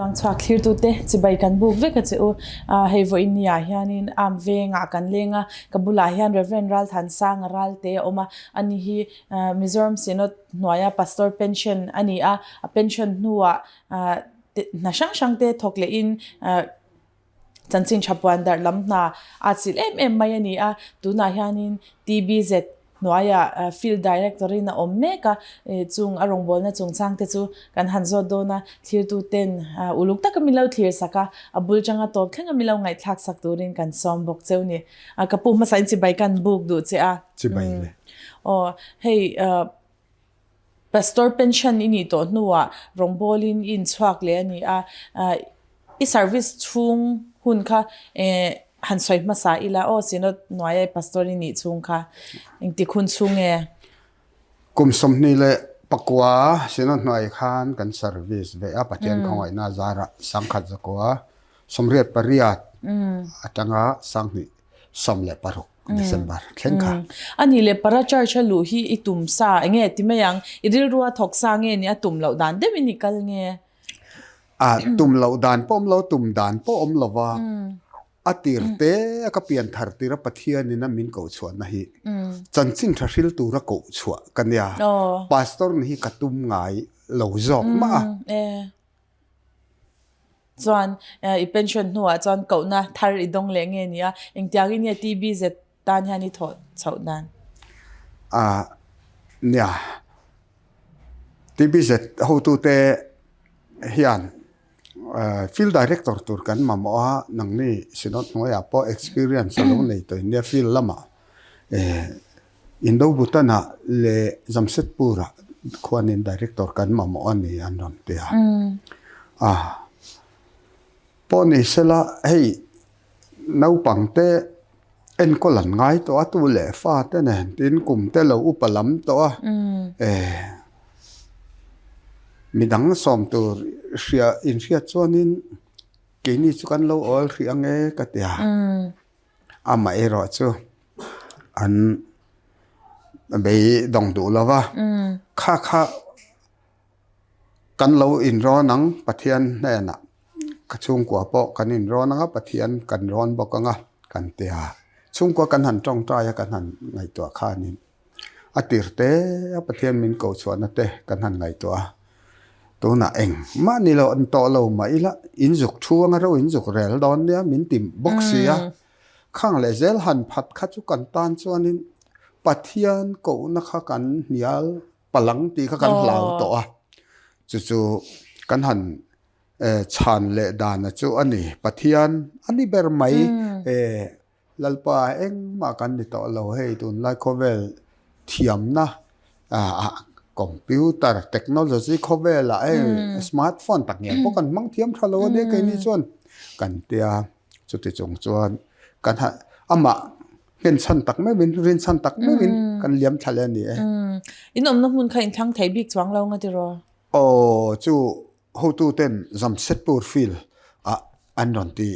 Luangchhuak thlirtute chibai kan buk vek a che u. Hei vawiin ni ah hianin arm vengah kan leng a, ka bulah hian Rev. Ralthansanga Ralte a awm a, ani hi Mizoram Synod hnuaia Pastor pension a ni a, a pension hnuah hna hrang hrang te thawk lehin Chanchin tha puan darh lam hna a chilh em em mai a ni a, tunah hianin TBZ hnuaiah Field Director in a awm mek a, chung a rawngbawlna chungchang te chu kan han zawt dawn a, thlirtu ten uluk taka min lo thlir sak a, a bul tanga tawp thleng a min lo ngaihthlak sak turin kan sawm bawk cheu ni. Ka pu hmasa in chibai kan buk duh che a. Chibai le. Aw hei Pastor pension i nih tawh hnuah rawngbawlin i inchhuak leh a ni a, i service chhung hun kha han sawi hmasa ila aw Synod hnuaia i pastor i nih chhung kha engtik hun chhung nge? Kum 24 Synod hnuai khan kan service ve a, Pathian khawngaihna zarah 1988 atanga 2016. December thleng kha. A nih leh para church a luh hi i tum sa enge ti mai ang? I rilru a thawk sa nge ni a tum loh dan deuhin i kal nge? A tum loh dan pawh awm lo, tum dan pawh awm lo va. A tir te a ka pian thar tir a Pathian in a min koh chhuahna hi chanchin tha hril tur a koh chhuah ka nia. Pastor ni hi ka tum ngai lo zawk mah a. Chuan i pension hnuah chuan kohna thar i dawng leh nge nia? Engtiangin nge TBZ tan hian i thawh chhoh dan? A, nia. TBZ hotute hian Field Director tur kan mamawh a, nangni Synod hnuaiah pawh experience a lo nei tawh nia field lamah. Indo-Bhutan-ah leh Jamshedpur-ah khuanin Director kan mamawh a ni an rawn ti a. A pawh ni sela hei naupangte enkawl an ngai tawh a, tu leh fa te nen tin kum te lo upa lam tawh a, midang sawm tur hria inhriat chuanin keini chu kan lo awl hrih ang e ka ti a. Amaherawh chu an beidawng duh lo va, kha kha kan lo inrawn ang Pathian hnenah ka chhungkua pawh kan inrawn ang a, Pathian kan rawn bawk ang a kan ti a. Chhungkua kan han tawngtai a kan han ngaihtuah khanin a tir te a Pathian min koh chhuahna te kan han ngaihtuah a. Tunah engmah ni lo an tawh lo mah ila in zuk thu anga ro in zuk rel dawn nia min ti bawk si a. Khang leh zel han phat kha chu kan tan chuanin Pathian kohna kha kan hnial palang tih kha kan hlau tawh a. Chu chu kan han chhan leh dana chu a ni. Pathian a ni ber mai. Lalpa engmah kan ni tawh lo hei tunlai khawvel thiamna ah computer technology khawvelah hei smart phone tak ngial pawh kan hmang thiam tha lo a nia keini chuan kan tia chuti chung chuan kan ha amah nghenchhan tak meuhin rinchhan tak meuhin kan liam thla leh a ni e. In awmna hmun kha in thlang thei bik chuang lo nga tiraw? Aw chu Hotu ten Jamshedpur field ah an rawn ti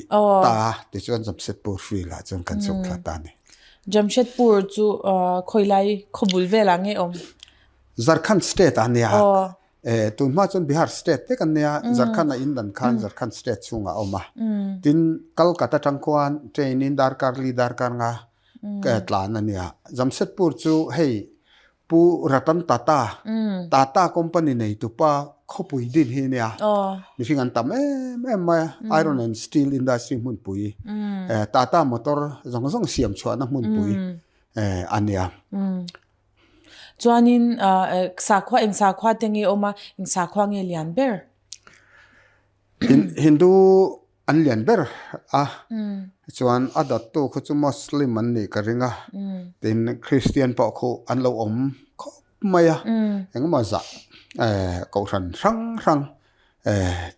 ta a, tichuan Jamshedpur field ah chuan kan chhuk thla ta a ni. Jamshedpur chu khawilai khawbul velah nge awm? Jharkhand state ah nia. Tun hma chuan Bihar state vek an nia, Jharkhand a indan khan Jharkhand state chhungah a awm a. Tin, Kolkata tang khuan train in darkar li darkar nga tlan a nia. Jamshedpur chu hei Pu Ratan Tata, Tata company neitupa khawpui din hi ania. Mihring an tam em em mai a, Iron and Steel industry hmunpui, Tata motor zawng zawng siam chhuahna hmunpui a nia. Chuanin sakhua eng sakhua te nge awm a, eng sakhua nge lian ber? Hindu an lian ber a, chuan a dawttu khu chu Muslim an nih ka ring a, tin Christian pawh khu an lo awm khawp mai a, engemaw zah kohhran hrang hrang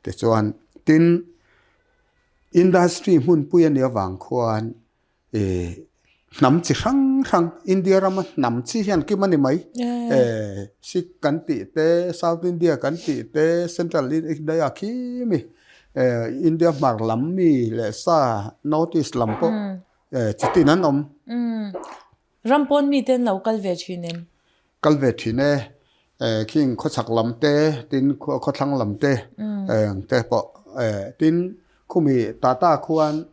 tichuan tin industry hmunpui a nih avang khuan Hnam chi hrang hrang, India rama hnam chi hian kim a ni mai. Sikh kan tih te, South India kan tih te, Central India khi mi, India hmar lam mi leh sa North East lam pawh chi tin an awm. Ram pawn mite an lo kal ve thin em? Kal ve thin e. Khing khawchhak lam te, tin khawthlang lam te te pawh. Tin, khumi Tata khuan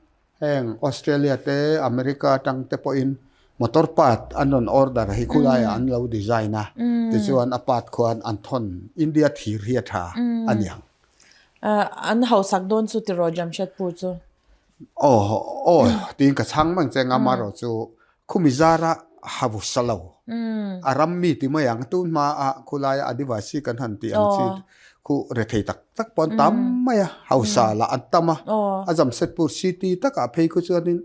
heng Australia te, America atang te pawhin motor part an rawn order hi khulaiah an lo design a, tichuan a part khuan an thawn India thir hi a tha a niang. An hausak dawn chu tiraw Jamshedpur chu? Aw aw tiin ka chhang mang che nga amaherawh chu Khumi zara hausa lo. A ram mi ti mai ang tun hma a khulaia Adivasi kan han tih ang chi khu rethei tak tak pawh an tam mai a, hausa lah an tam a. A Jamshedpur city takah phei khu chuanin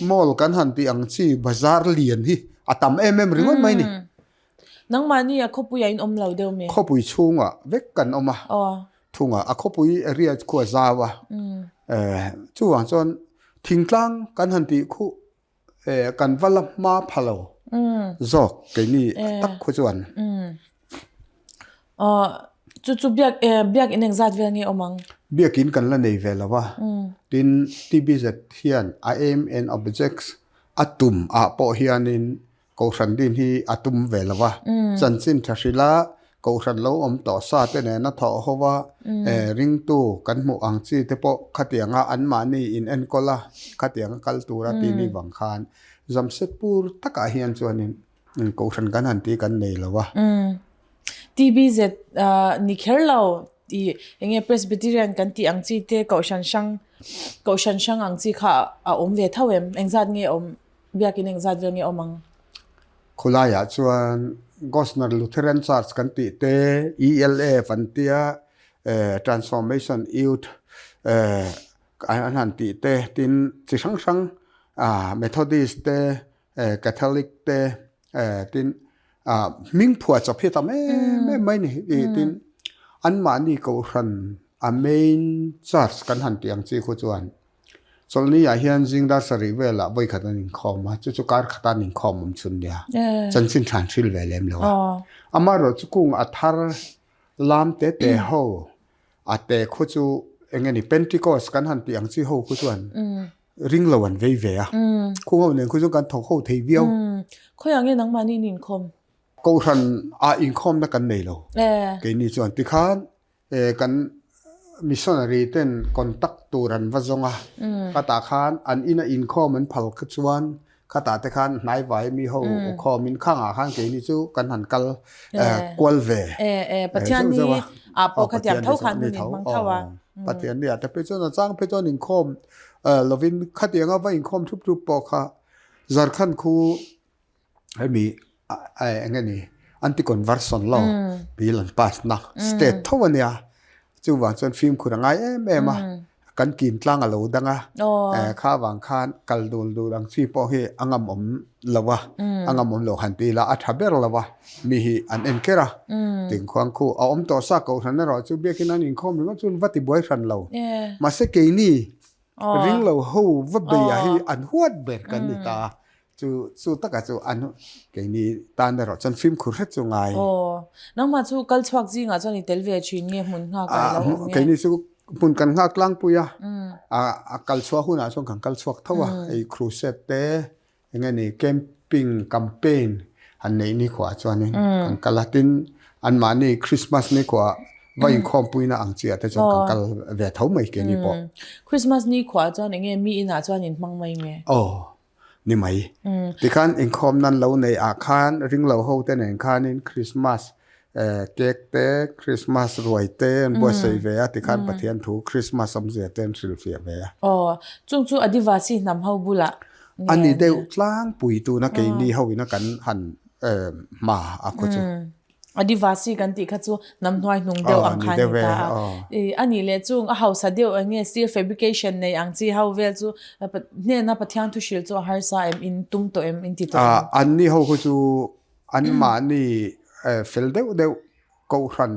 mall kan han tih ang chi bazar lian hi a tam em em ringawt mai ni. Nangmahni a khawpuiah in awm lo deuh mi? Khawpui chhungah vek kan awm a, thungah a khawpui area khu a zau a. Chuvang chuan thingtlang kan han tih khuh Kan va la hma pha lo zawk keini tak khu chuan. Chu chu biak biak in engzat vel nge awm ang? Biakin kan la nei ve lo a, tin TBZ hian a aim and objects a tum ah pawh hianin Kohhran din hi a tum ve lo a, chanchin tha hrilh a Kohhran lo awm tawh sa te nena thawh ho a, ringtu kan hmuh ang chi te pawh khatianga anmahni in enkawl a, khatianga kal tura tih ni vang khan Jamshedpur takah hian chuanin Kohhran kan han tih kan nei lo a. TBZ ni kher lo i enge Presbyterian kan tih ang chi te Kohhran hrang Kohhran hrang ang chi kha a awm ve tho em? Engzat nge awm? Biakin engzat vel nge awm ang? Khawlaiah chuan Gosner Lutheran Church kan tih te, ELF an tia, Transformation Youth an han tih te, tin chi hrang hrang Methodist te, Catholic te, tin hming phuah chawp hi a tam em em mai ni. Tin anmahni kohhran a main church kan han tih ang chi khu chuan Chawlhni ah hian zing dar sarih velah vawi khat an inkhawm a, chu chu kar khata an inkhawm awm chhun nia. Chanchin than hril ve lem lo a. Amaherawh chu kung a thar lam te te ho a te khu chu eng nge ni Pentecost kan han tih ang chi ho khu chuan ring lo an vei ve a. Khung ho nen khu chuan kan thawk ho thei viau. Khawiah nge nangmahni in inkhawm? Kohhran ah inkhawmna kan nei lo. Keini chuan tikhan Kan missionary ten contact tur an va zawng a, khatah khan an ina inkhawm an phal kha chuan khatah te khan hnaivai mi ho khawm in khangah khan keini chu kan han kal kual ve Pathian ni ah pawh khatiang tho khan hun in hmang tho a. Pathian ni ah te phei chuan a chang phei chuan inkhawm lovin khatianga va inkhawm thup thup pawh kha Jharkhand khu hemi eng nge ni anti conversion law bill an pass na state tho a nia chuvang chuan fimkhur a ngai em em a kan kin tlang a lo dang a kha vang khan kal dul dul ang chi pawh hi a ngam awm lo a a ngam awm lo han ti ila a tha ber lo a mi hi an en ker a tingkhuang khu a awm tawh sa kohhran erawh chu biakin an inkhawm ringawt chuan va ti buai hran lo mahse keini ring lo ho va beia hi an huat ber kan ni ta a. Chu chu takah chu an keini tan erawh chuan fimkhur hret chu ngai. Aw, nangmah chu kal chhuak zingah chuan i tel ve thin nge hmun nghak ah i lo awm nge? Keini chu hmun kan nghak tlangpui a, a kal chhuah hunah chuan kan kal chhuak tho a, hei crusade te eng nge ni camping campaign han neih nikhuaah chuanin kan kal a, tin anmahni Christmas nikhuaah va inkhawmpuina ang chiah te chuan kan kal ve tho mai keini pawh. Christmas nikhuaah chuan eng nge mi inah chuan in hmang mai nge? Aw. ni mai. Tikhan inkhawm nan lo nei ah khan ringlo ho te nen khanin Christmas cake te Christmas ruai te an buatsaih ve a tikhan Pathian thu Christmas awmzia te an hrilhfiah ve a. Aw, chung chu Adivasi hnam ho bulah nge a ni deuh tlangpui tuna keini ho ina kan han hma a khaw chu. Adivasi kan tih kha chu hnam hnuai hnung deuh ang kha a ni ta a. A nih leh chung a hausa deuh eng nge steel fabrication nei ang chi ho vel chu hnena Pathian thu hrilh chu a harsa em in tum tawh em in ti tawh em? Anni ho khu chu anmahni fel deuh deuh kohhran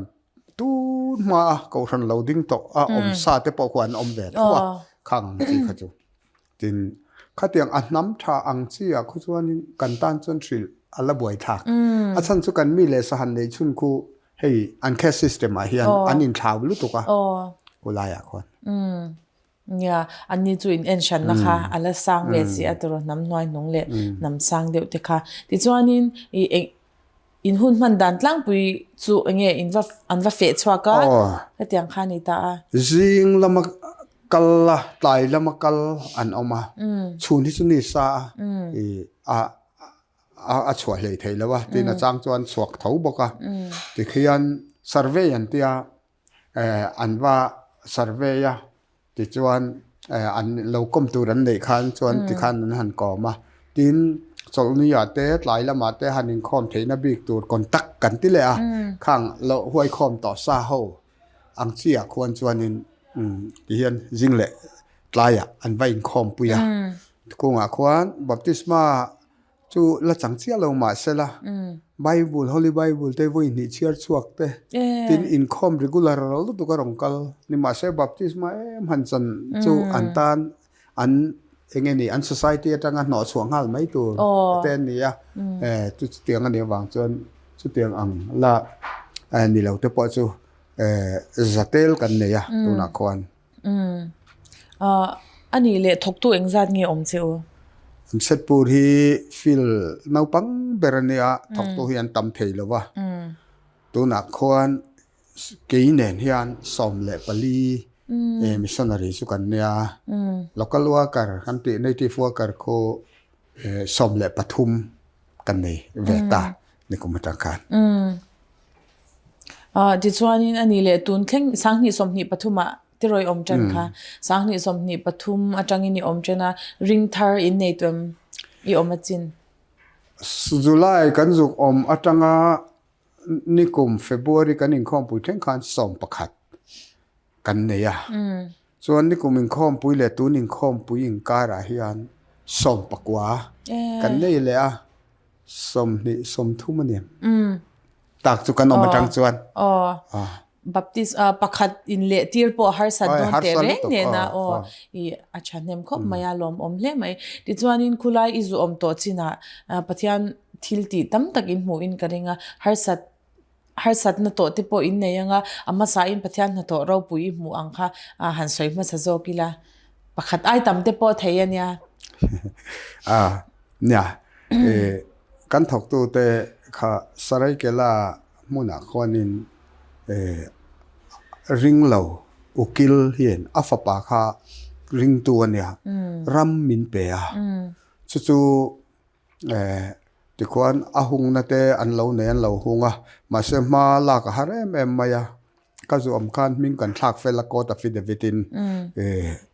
tun hma a kohhran lo ding tawh a awm sa te pawh khu an awm ve tho a khang ang chi kha chu. Tin, khatiang a hnam tha ang chi ah khu chuanin kan tan chuan hrilh a la buai thlak. A chhan chu kan mi leh sahan nei chhun khu hei an caste system ah hian an inthlau lutuk a khu laiah khuan. Nia, anni chu in en hranna kha a la sang ve si a tawrh hnam hnuai hnung leh hnam sang deuh te kha. Tichuanin i eng. In hun hman dan tlangpui chu enge in va an va feh chhuak a, hetiang kha a ni ta a. Zing lama kal a, tlai lama kal an awm a, chhun hi chu ni sa a, a a chhuah hlei thei lo a, tin a chang chuan chhuak tho bawk a, tikhian survey an tia an va survey a tichuan an lo kawm tur an neih khan chuan tikhan an han kawm a tin chawlhni ah te tlai lamah te han inkhawm theihna bik tur contact kan ti leh a khang lo huaikhawm tawh sa ho ang chi ah khuan chuanin tihian zing leh tlaiah an va inkhawm pui a kungah khuan baptisma Chu la chang chiah lo mah sela, Bible, Holy Bible te vawi hnih chhiar chhuak te, tin inkhawm regular lutuk a rawn kal ni mahse baptisma em han chan chu an tan an eng nge ni an society atanga hnawh chhuah nghal mai tur te an ni a, chu chutiang a nih avang chuan chutiang ang la ni lo te pawh chu zatel kan nei a tunah khuan. Umm. Ahh a nih leh thawktu engzat nge awm che u? Jamshedpur hi field naupang ber a nia, thawktu hi an tam thei lo va. Tunah khuan kei nen hian 14 missionary chu kan nia. Local worker kan tih native worker khu 13 kan nei ve ta nikum atang khan. Ah, tichuanin a ni leh tun thleng 2023 ah tirawi awm tan kha. 2023 atangin i awm tan a, ring thar in nei tuam i awm a chin. July kan zuk awm atanga nikum February kan inkhawmpui thleng khan 11 kan nei a. Chuan nikum inkhawmpui leh tun inkhawmpui inkarah hian 19 kan nei leh a. 20, 30 a ni. Tak chu kan awm atang chuan. Aw. Baptist pakhat in leh tir pawh harsat dawn teh reng nena aw i a thahnem khawp mai a lawmawm hle mai. Tichuanin khulai i zu awm tawh chinah Pathian thil tih tam tak in hmuhin ka ring a, harsat harsatna tawh te pawh in nei anga a hmasain Pathian hnathawh ropui i hmuh ang kha han sawi hmasa zawk ila pakhat ai tam te pawh thei a nia. A nia kan thawktu te kha Saraikela hmunah khuanin ring lo ukil hian a fapa kha ringtu a nia ram min pe a chu chu Tikhuan a hungna te an lo nei an lo hung a, mahse hma lak a har em em mai a, ka zuam khan hming kan thlak fel a court affidavit in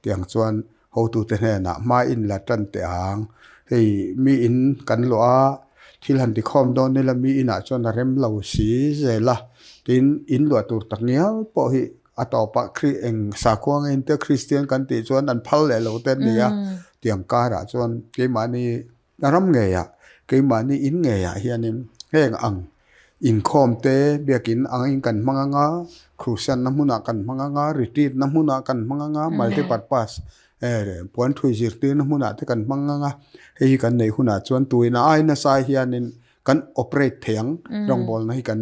tiang chuan hotute hnenah hma in la tan teh ang, hei mi in kan luah a, thil han tikhawm dawn ila mi inah chuan a rem lo si zel a, tin in luah tur tak ngial pawh hi a tawpah Kri eng sakhua ngeiin te Kristian kan tih chuan an phal leh lo te an ni a, tiang karah chuan keimahni ram ngeiah keimahni in ngeiah hianin heng ang inkhawm te biakin angin kan hmang anga Kruhsanna hmunah kan hmang anga retreat na hmunah kan hmang anga multi purpose puan thui zirtirna hmunah te kan hmang anga hei hi kan neih hunah chuan tuina ai nasa hianin kan operate thei ang rawngbawlna hi kan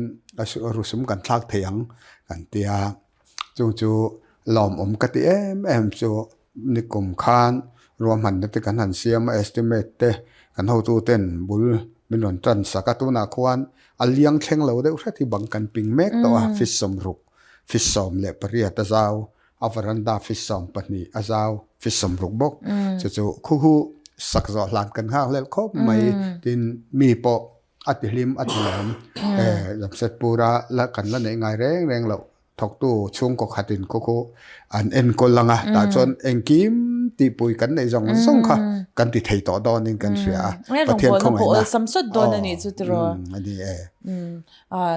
rusum kan thlak thei ang kan tia chung chu lawmawm ka ti em em chu nikum khan ruahmanna te kan han siam a estimate te kan hotu ten bul min rawn tan sak a tunah khuan a liang thleng lo deuh hret hi bang kan ping mek tawh a feet 60 feet 18 a zau a veranda feet 12 a zau feet 60 bawk chu chu khu hu sak zawh hlan kan nghak hlel khawp mai tin mi pawh a ti hlim a ti lawm Jamshedpur-a la kan la neih ngai reng reng loh thawktu chhungkaw khatin khu khu an enkawl ang a tah chuan engkim tihpui kan neih zawng zawng kha kan ti thei tawh dawnin kan hria a Pathian khawngaihna awlsam sawt dawn a nih chu tiraw a ni e.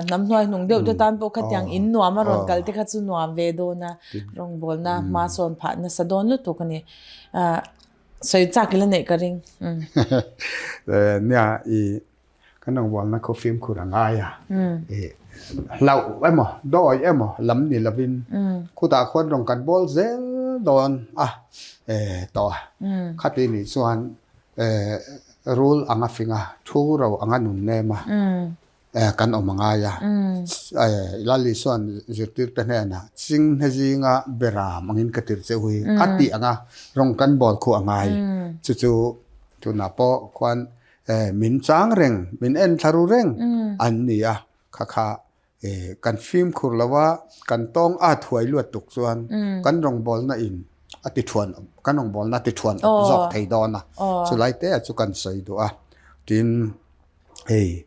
Hnam hnuai hnung deuh te tan pawh khatiang in nuam a rawn kal te kha chu nuam ve dawn a, rawngbawlna hma sawn phah nasa dawn lutuk a ni. Sawi chak ila neih ka ring. Nia i kan rawngbawlna khaw fimkhur a ngai a, i hlauh emaw dawi emaw lam ni lovin khutah khuan rawn kan bawl zel dawn a tawh a, khati nih chuan Rul anga fing a, thu ro anga nun nem a, kan awm a ngai a. Lal Isua'n zirtirte hnenah, Chinghne zinga beram angin ka tirh che u hi a tih anga rawng kan bawl khuh a ngai. Chu chu tunah pawh khuan min chang reng, min en thla ru reng. an ni a, kha kha kan fimkhur lo a, kan tawng a thuai luat tuk chuan kan rawngbawlna in a ti thuan kan rawngbawlna a ti thuan awp zawk thei dawn a, chulai te ah chu kan sawi duh a. Tin, hei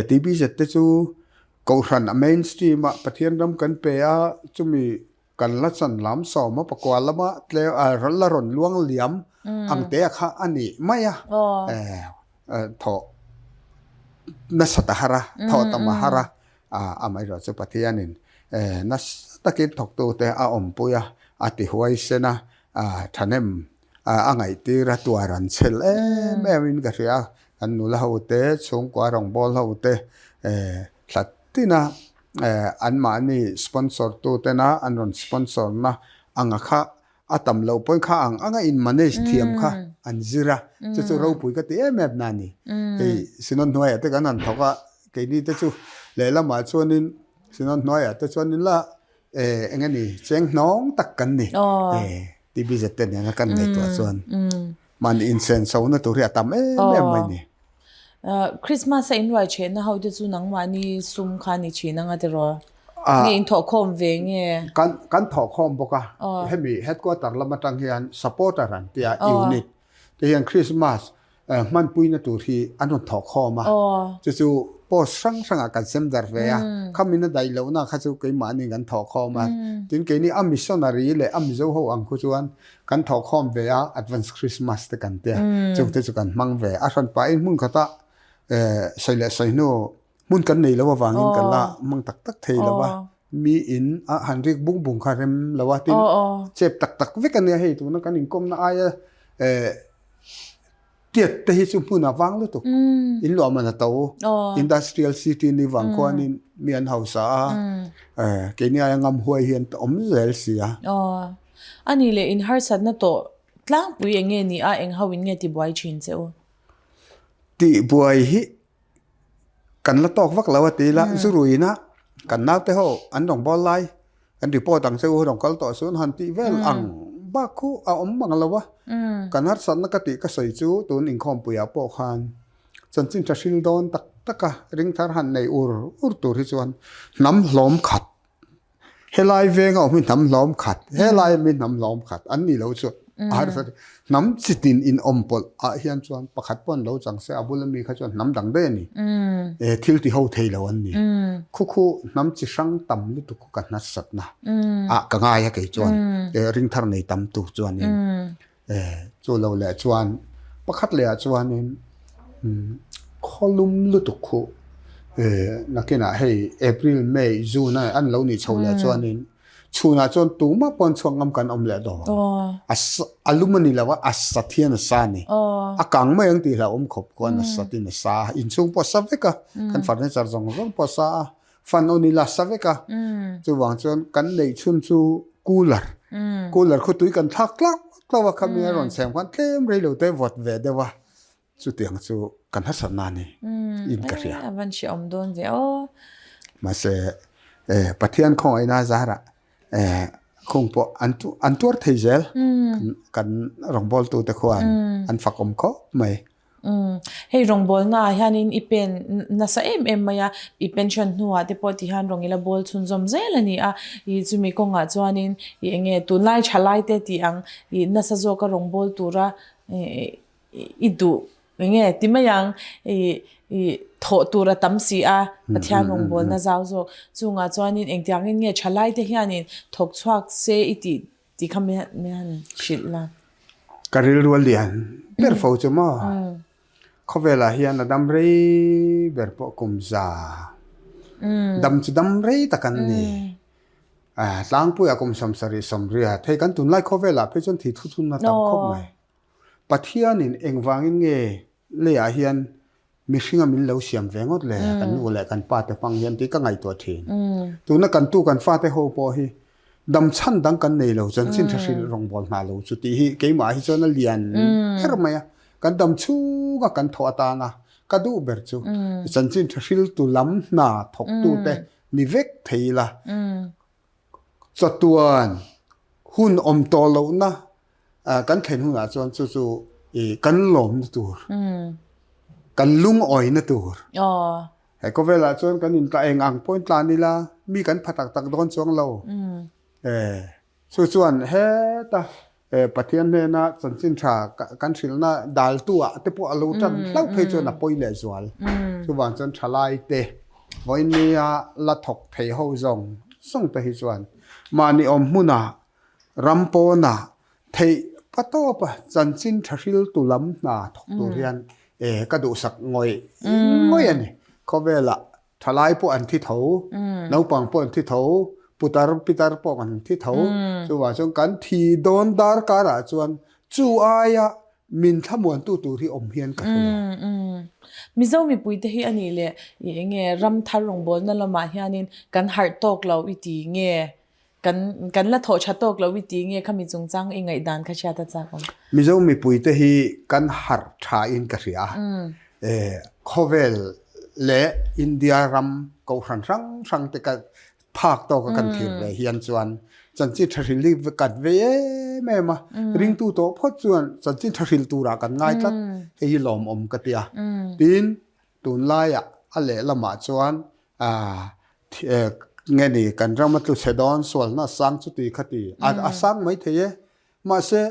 TBZ te chu Kohhran a mainstream a Pathian ram kan pe a, chumi kan la chan lam sawma pakua lama tlem la rawn luang liam ang te a kha a ni mai a, thawh nasat a har a, thawh tam a har a, amaherawhchu chu Pathianin nasa takin thawktute a awmpui a, a ti huaisen a, thahnem a ngaihtir a, tuar an chhel em em in ka hria a, kan nula ho te, chhungkua rawngbâwl ho te thla tina anmahni sponsor tu tena an rawn sponsor na anga kha a tam loh pawhin kha ang anga in manage thiam kha an zir a, chu chu ropui ka ti em em na a ni. Hei Synod hnuaiah te kan han thawk a, keini te chu lehlamah chuanin Synod hnuaiah te chuanin la eng nge ni cheng hnawng tak kan ni. TBZ te nena kan ngaihtuah chuan mahni insenso na tur hi a tam em em mai ni. Christmas a inruai chhehna ho te chu nangmahni sum kha ni thin anga tiraw? Nge in thawhkhawm ve nge? Kan kan thawhkhawm bawk a, hemi headquarter lam atang hian supporter an tia unit te hian Christmas hmanpuina tur hi an rawn thawhkhawm a, chu chu post hrang hrangah kan sem darh ve a, khamin a daih lohna kha chu keimahni kan thawhkhawm a, tin keini a missionary leh a Mizo ho ang khu chuan kan thawhkhawm ve a, advance Christmas te kan tia, chungte chu kan hmang ve a, hran pahin hmun khata sawi leh sawi hnu hmun kan nei lo avangin kan la hmang tak tak thei lo a, mi in a han rik bung bung kha rem lo a, tin chep tak tak vek a nia hei tuna kan inkawmna aia Tiat te hi chu hmun a vang lutuk. In luah man a to. Industrial city ni vang khuanin mi an hausa a. Keini aia ngam huai hi an awm zel si a. A nih leh in harsatna tawh tlangpui eng nge ni a, eng ho in nge tibuai thin che u? Tihbuai hi Kan la tawk vak lo a ti ila, zu ruina kan naute ho an rawn bawl lai, kan report ang che u rawn kal tawh chuan han tih vel ang bak khu a awm mang lo a. Kan harsatna ka tih ka sawi chu tun inkhawmpuiah pawh khan chanchin tha hril dawn tak tak a, ringthar han nei ur ur tur hi chuan hnam hlawm khat Helai venga awm hi hnam hlawm khat, helai awm hi hnam hlawm khat an ni lo chu a harsa hnam chitin in awm pawlh ah hian chuan pakhat pawh an lo chang se a bula mi kha chuan hnam dang daih a ni. E thil ti ho thei lo an ni. Khu khu hnam chi hrang tam lutuk khu ka hnasatna ah ka ngai a kei chuan e ringthar nei tam tu chuanin E, chu lo leh chuan pakhat leh ah chuanin khawlum lutuk khuh e nakinah hei April, May, June a an lo nih chho leh chuanin chhunah chuan tumah pawn chhuak ngam kan awm leh dawn. A sa a lum a ni lo a, a sat hian a sa a ni. A kang mai ang tih hlauhawm khawp khuan a satin a sa a, inchhung pawh a sa vek a, kan furniture zawng zawng pawh a sa a. Fan awn ila sa vek a, chuvang chuan kan neih chhun chu cooler, cooler khu tui kan thlak tlauh tlauh a, khami a rawn chhem khan tlem rei lo te vawt ve deuh a, chutiang chu kan harsatna a ni in ka hria. A van hre awm dawn ve aw. Mahse Pathian khawngaihna zarah khung pawh an tuar thei zel, kan rawngbawltute khuan an fakawm khawp mai. Umm, hei rawngbawlna ah hianin i pen nasa em em mai a, i pension hnuah te pawh tihian rawng ila bawl chhunzawm zel a ni a, i chumi kawngah chuanin i eng nge tunlai thalai te tih ang i nasa zawka rawngbâwl tura i duh eng nge ti mai ang i i thawh tur a tam si a, Pathian rawngbawlna zau zawk chungah chuanin engtiangin nge thalai te hianin thawk chhuak se i tih Ti kha mi han hrilh la. Ka rilru a lian ber fo chu maw? Khawvelah hian a dam rei ber pawh kum za. Dam chu dam rei tak an ni. Tlangpuiah kum 70 sawmriat. Hei kan tunlai khawvelah phei chuan thih thuthun a tam khawp mai. Pathianin engvangin nge Leiah hian mihringa min lo siam ve ngawt le, kan nu leh kan pa te hmang hian tih ka ngaihtuah thin. Tuna kan tu kan fate ho pawh hi dam chhan dang kan nei lo, chanchin tha hrilh rawngbâwl hna lo chu tih hi keimah hi chuan a lian ber mai a. Kan dam chhunga kan thawh atana ka duh ber chu chanchin tha hriltu lam hna thawktute ni vek thei ila. Chatuan hun awm tawh lohna kan thlen hunah chuan chu chu kan lawmna tur, kan lungawina tur. He khawvelah chuan kan intla eng ang pawhin tlan ila mi kan pha tak tak dawn chuang lo. Chu chuan heta Pathian hnena chanchin tha kan hrilhna daltu ah te pawh a lo tan hlauh phei chuan a pawi leh zual. Chuvang chuan thalai te vawiin nia la thawk thei ho zawng zawng te hi chuan mahni awm hmunah ram pawnah theih pa tawpa chanchin tha hriltu lam hna thawk tur hian ka duhsak ngawih ngawih a ni. Khawvelah Thalai pawh an thi tho, naupang pawh an thi tho, putar pitar pawh an thi tho. Chuvang chuan kan thi dawn darkarah chuan chu aia min thlamuantu tur hi awm hian ka hre lo. Mizo mipuite hi a nih leh i enge ram thar rawngbawlna lamah hianin kan harh tawk lo i ti nge? Kan kan la thawh tha tawk lo i ti nge khami chungchang i ngaihdan kha hriat a chak awm? Mizo mipuite hi kan harh tha in ka hria a. Khawvel leh India ram kohhran hrang hrang te ka phak tawk a kan thlir ve hian chuan chanchin tha hril hi kan vei em em a. Ringtu tawh phawt chuan chanchin tha hril turah kan ngai tlat. Hei hi lawmawm ka ti a. Tin, Tunlaiah a lehlamah chuan nge ni kan ram a tlu chhe dawn sualna a sang chuti kha ti a sang mai thei e. Mahse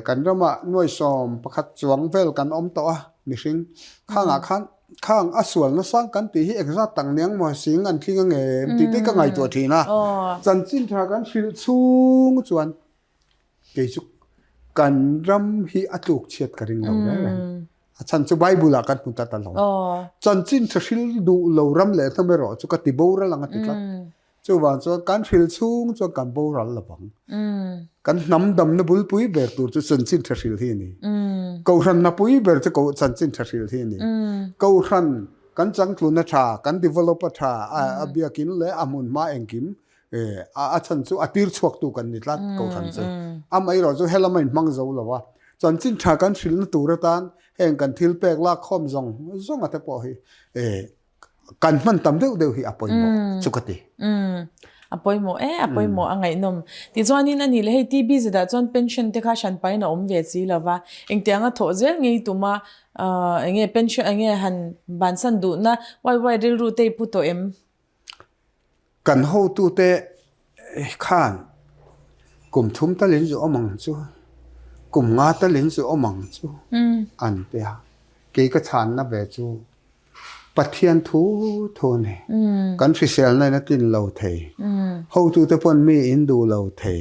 kan ramah nuaisawm pakhat chuang vel kan awm tawh a mihring khangah khan khang a sualna sang kan tih hi engzat tak niang maw sing an tling ang em tih te ka ngaihtuah thin a. Chanchin tha kan hrilh chhung chuan Kei chu kan ram hi a tluk chhiat ka ring lo reng reng. A chhan chu Bible ah kan hmu ta ta lo. Chanchin tha hril duh lo ram leh hnam erawh chu ka ti boral ang a ti tlat. Chuvang chuan kan hril chhung chuan kan boral lo vang. Kan hnam damna bulpui ber tur chu chanchin tha hril hi a ni. Kohhran napui ber chu chanchin tha hril hi a ni. Kohhran kan changtluna tha, kan develop a tha, a biakin leh a hmunhma engkim a chhan chu a tir chhuaktu kan ni tlat kohhran chu. Amaherawh chu helama inhmang zo lo a, chanchin tha kan hrilhna tur atan heng kan thil pek lak khawm zawng zawng a te pawh hi kan hman tam deuh deuh hi a pawimawh chu ka ti. A pawimawh e, a pawimawh a ngaihnawm. Tichuanin a nih leh hei TB zetah chuan pension te kha hranpain a awm ve si lo va, engtianga thawh zel ngei tuma enge pension enge han bansan duhna uai uai rilru te i pu tawh em? Kan hotute khan kum thum talin zu awm ang chu, kum nga talin zu awm ang chu an ti a. Kei ka chhanna ve chu Pathian thu thu a ni. Kan hriselna in a tlin lo thei. Hotute pawn mi in duh lo thei.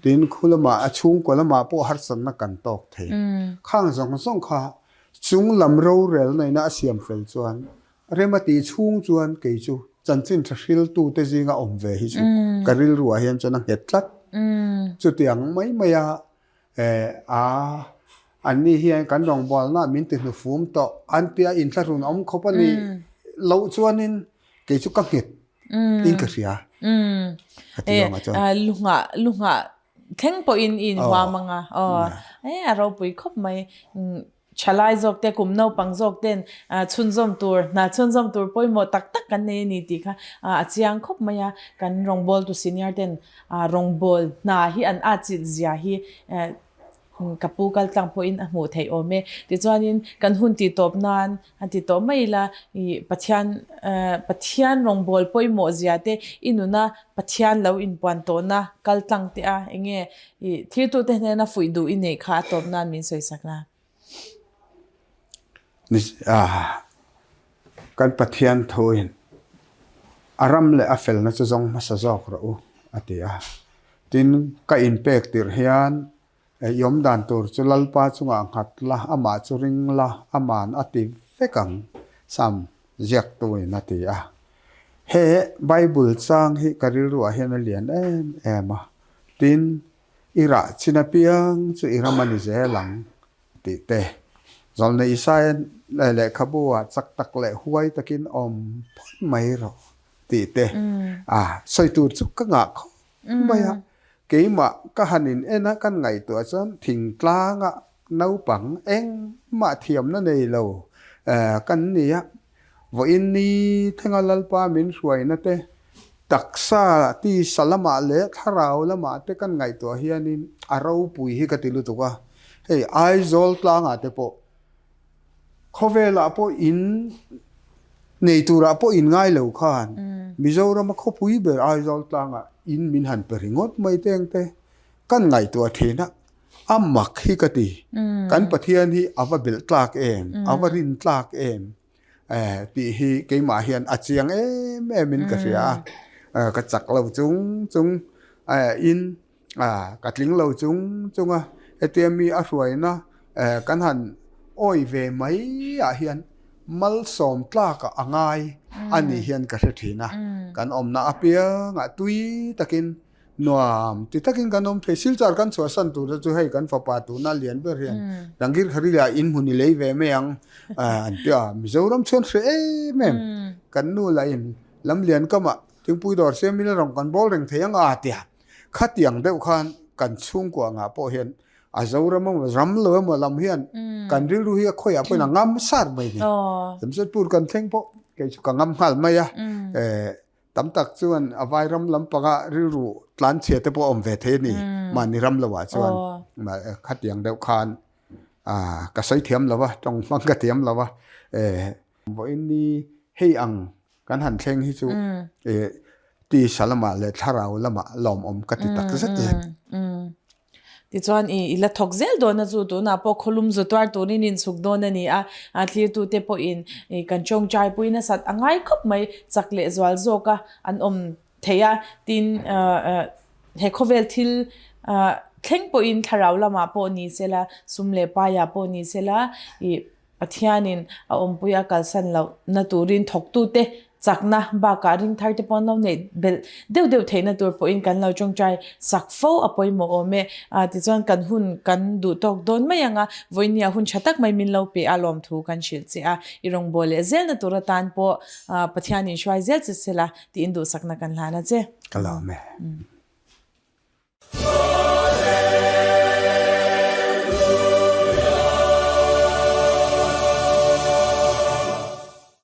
Tin, khu lamah a chhungkaw lamah pawh harsatna kan tawk thei. Khang zawng zawng kha chung lam rorelna ina a siam fel chuan Rem a tih chhung chuan kei chu chanchin tha hriltute zinga awm ve hi chu ka rilruah hian chuan a nghet tlat. Chutiang mai maia a anni hian kan rawngbawlna min ti hnufum tawh an tia inthlahrun awm khawp a nih loh chuanin kei chu ka nghet in ka hria. Ka ti zawngah chuan. Lunghah lunghah thleng pawhin i inhuam ang a. Aw a ropui khawp mai. Thalai zawk te, kum naupang zawk ten chhunzawm tur, hna chhunzawm tur pawimawh tak tak kan nei a ni tih kha a chiang khawp mai a. Kan rawngbawltu senior ten rawngbâwl hna hi an atchilh zia hi ka pu kal tlang pawhin a hmuh theih awm e. Tichuanin kan hun tih tawp nan a ti tawh mai ila ih Pathian Pathian rawngbâwl pawimawh zia te i nuna Pathian lo inpuan tawhna kal tlang te a enge I thirtute hnena fuih duh i neih kha a tawp nan min sawisak la. Kan Pathian thuin a ram leh a felna chu zawng hmasa zawk rawh u a ti a. Tin, ka inpek tirh hian i awm dan tur chu Lalpa chungah nghat la, amah chu ring la, aman a ti vek ang, Sam ziaktuin a ti a. He Bible chang hi ka rilruah hian a lian em em a. Tin, i rah chin apiang chu i ram a ni zel ang, tih te. Zawlnei Isaia lehkhabu ah chak tak leh huai takin awm phawt mai rawh, tih te. A sawi tur chu ka ngah khawp mai a. Keimah ka han in en a, kan ngaihtuah chuan thingtlanga naupang engmah thiamna nei lo kan ni a. Vawiin ni thlenga Lalpa min hruaina te, taksa tisa lamah leh thlarau lamah te kan ngaihtuah hianin a ropui hi ka ti lutuk a. Hei Aizawl tlangah te pawh khawvelah pawh in. Nei turah pawh in ngai lo khan Mizorama khawpui ber Aizawl tlangah in min han pe ringawt mai teng te kan ngaihtuah thin a, a mak hi ka ti. Kan Pathian hi a va belh tlak em, a va rin tlak em tih hi keimah hian a chiang em em in ka hria a, ka chak lo chung chung in Ka tling lo chung chung a, hetia mi a hruaina kan han awi ve mai ah hian malsawm tlakah a ngai a nih hian ka hre thin a, kan awmna apiangah tui takin nuam ti takin kan awm thei. Silchar kan chhuahsan tur te chu hei kan fapa tuna lian ber hian Dangir Kharila in hmun i lei ve mai ang an ti a, Mizoram chuan hre em em kan nu lah in lamlian kamah Thingpui dawr siamin a rawn kan bawl reng thei ang a tia. Khatiang deuh khan kan chhungkua angah pawh hian a Zoram emaw ram lo emaw lam hian kan rilru hi a khawiah pawhin a ngam sar mai ni. Jamshedpur kan thleng pawh kei chu ka ngam nghal mai a. Tam tak chuan a vai ram lampanga rilru tlan chhia te pawh a awm ve thei a ni. Mahni ram loah chuan khatiang deuh khan ka sawi thiam lo va, tawng hmang ka thiam lo va. Vawiin ni hei ang Kan han thleng hi chu tisa lamah leh thlarau lamah lawmawm ka ti tak zet zet. Tichuan i i la thawk zel dawn a chu tunah pawh khawlum zu tuar turin in chhuk dawn a ni a, a thlirtute pawhin i kan tawngtai pui nasat a ngai khawp mai chak leh zual zawk a an awm thei a, tin he khawvel thil thleng pawhin thlarau lamah pawh ni sela sum leh paiah pawh ni sela i Pathianin a awmpui a kalsan lohna turin thawktute chakna bakah ringthar te pawh an lo neih belh deuh deuh theihna tur pawhin kan lo tawngtai sak fo a pawimawh awm e. Tichuan kan hun kan duh tawk dawn mai ang a, vawinia hun tha tak mai min lo pe a lawmthu kan hrilh che a, i rawngbâwl leh zelna tur atan pawh Pathianin hruai zel che sela tiin duhsakna kan hlan a che. Ka lawm e.